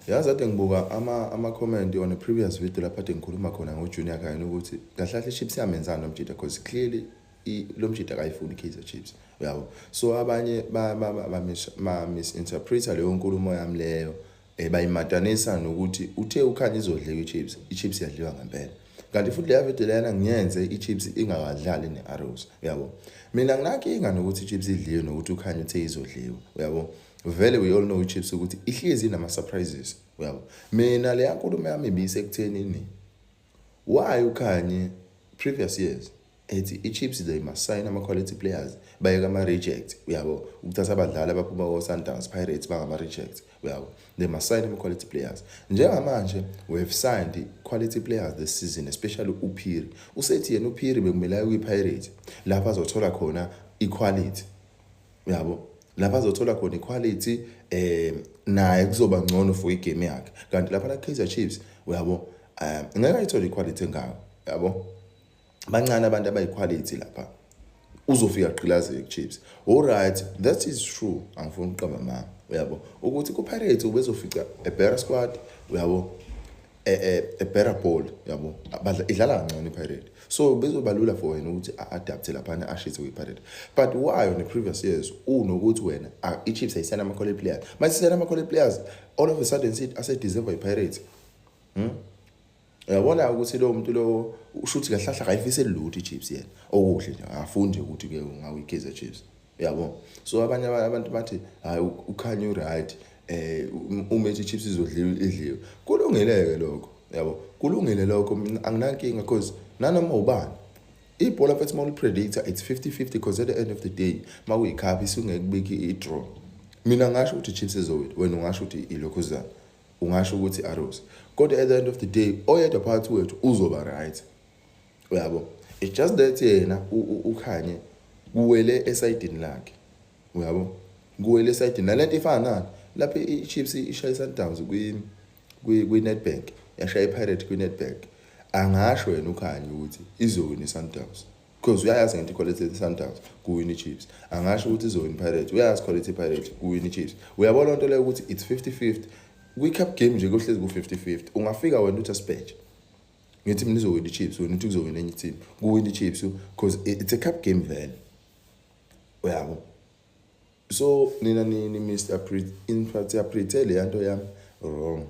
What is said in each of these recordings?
Yazi, ade ngibuka ama-comment on a previous video lapho ade ngikhuluma khona ngo-Junior Khanye ukuthi kahle kahle i-Chiefs iyamenzani lo mjida, because clearly lo mjida akayifuni i-Kaizer Chiefs, uyabo. So abanye ba-misinterpreta leyo nkulumo yami leyo, bayimatanisa nokuthi uthe uKhanye izodliwa i-Chiefs, i-Chiefs iyadliwa ngempela. Kanti futhi leya video leyana ngiyenze i-Chiefs ingakadlali ne-Arrows, uyabo. Mina nginankinga nokuthi i-Chiefs idliwe nokuthi uKhanye uthe izodliwa, uyabo. Vele we all know i-Chiefs ukuthi ihlezi inama-surprises, uyabo. Mina leya nkulumo yami ibisekuthenini why uKhanye previous years ethi i-Chiefs, they must sign ama-quality players, bayeke ama-reject, uyabo, ukuthatha abadlali abaphuma ko-Sundowns, Pirates, bangama-reject, uyabo. They must sign ama-quality players. Njengamanje we have signed quality players this season, especially uPhiri. Usethi yena uPhiri bekumele aye kwi-Pirates lapho azothola khona i-quality, uyabo, lapho azothola khona i-quality, naye kuzoba ngcono for i-game yakhe. Kanti lapha la Kaizer Chiefs, uyabo, ngeke ayithole i-quality engako, yabo, bancane abantu abayi-quality lapha, uzofika agqilazeke ku-Chiefs. Alright, that is true, angifuni ukuqamba amanga, uyabo, ukuthi ku-Pirates ubezofica a better squad, uyabo, a better ball, uyabo, idlala kangcono i-Pirate, so bezoba lula for wena ukuthi a-adapte laphana, ashithe kwi-Pirate. But why on the previous years unokuthi wena i-Chiefs ayisayina ama-quality players, masisayina ama-quality players, all of a sudden sithi ase-deserve i-Pirates? Uyabona ukuthi lo muntu lo usho ukuthi kahle kahle akayifiseli lutho i-Chiefs yena, okuhle nje akafundi ukuthi-ke ungawi i-Kaizer Chiefs, uyabo. So abanye abantu bathi hayi, uKhanye u-right, uma ethi i-Chiefs izodliwa, idliwe, kulungile-ke lokho, yabo, kulungile lokho. Mina anginankinga, because nanoma ubani ibhola mfethu uma uli-predictor, it's 50-50, because at the end of the day uma kuyi-cup isungeke kubikho i-draw. Mina ngasho ukuthi i-Chiefs izowina, wena ungasho ukuthi ilokhuzana, ungasho ukuthi Arrows, kodwa at the end of the day oyedwa phakathi kwethu uzoba right, uyabo. It's just that yena uKhanye kuwele esayidini lakhe, uyabo, kuwele esayidini nalento ifana nani lapho i-Chiefs ishaya i-Sundowns kwi-Nedbank, yashaya i-Pirate kwi-Nedbank. Angasho yena uKhanye ukuthi izowina i-Sundowns because uyayazi ngento i-quality ye-Sundowns, kuwina i-Chiefs. Angasho ukuthi izowina i-Pirate, uyayazi quality i-Pirate, kuwina i-Chiefs. Uyabona loo nto leyo ukuthi it's 50-50. Kwi-cup game nje kuhlezi ku-50-50. Ungafika wena uthi asibheje, ngithi mina izowina i-Chiefs, wena uthi kuzowina enye team, kuwina i-Chiefs because it's a cup game vele, uyabo. So nina ni misinterprete le yanto yami wrong,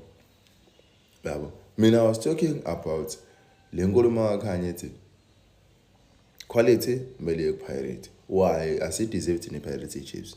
yabo. Mina I was talking about le nkulumo kaKhanye ethi quality kumele iye ku-Pirate. Why asideserve thina i-Pirates i-Chiefs?